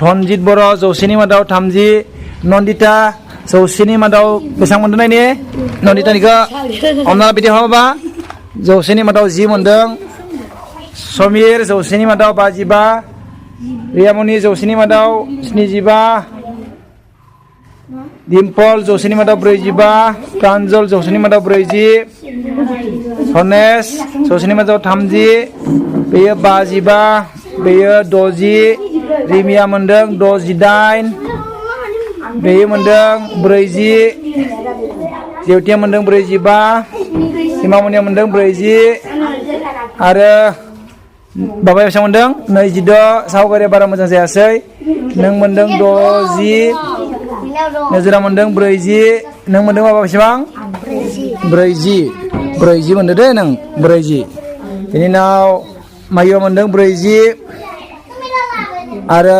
धनजित बर' जौसेनि मादाव 30 नन्दिता जौसेनि मादाव बेसेबां मोनदों नायनि नन्दितानिखौ हमना बिदि हमाबा जौसेनि मादाव 10 मोनदों समीर जौसेनि मादाव 55 रियामणि जौसेनि मादाव 75 डिम्पल जौसेनि मादाव 45 प्रान्जल जौसेनि मादाव 40 धनेश जौसेनि मादाव 30 बेयो 55 बेयो 60 रिमिया मोनदों 68 बेयो मोनदों 40 जेवतिया मोनदों 45 हिमामनिया मोनदों 40 आरो बाबाया बेसेबां मोनदों 26 सावगारिया बारा मोजां जायासै नों मोनदों 60 नोजोरा मोनदों 40 नों मोनदों बाबा बेसेबां 40 मोनदों दे नों 40 बेनि उनाव माइया मोनदों 40 आरो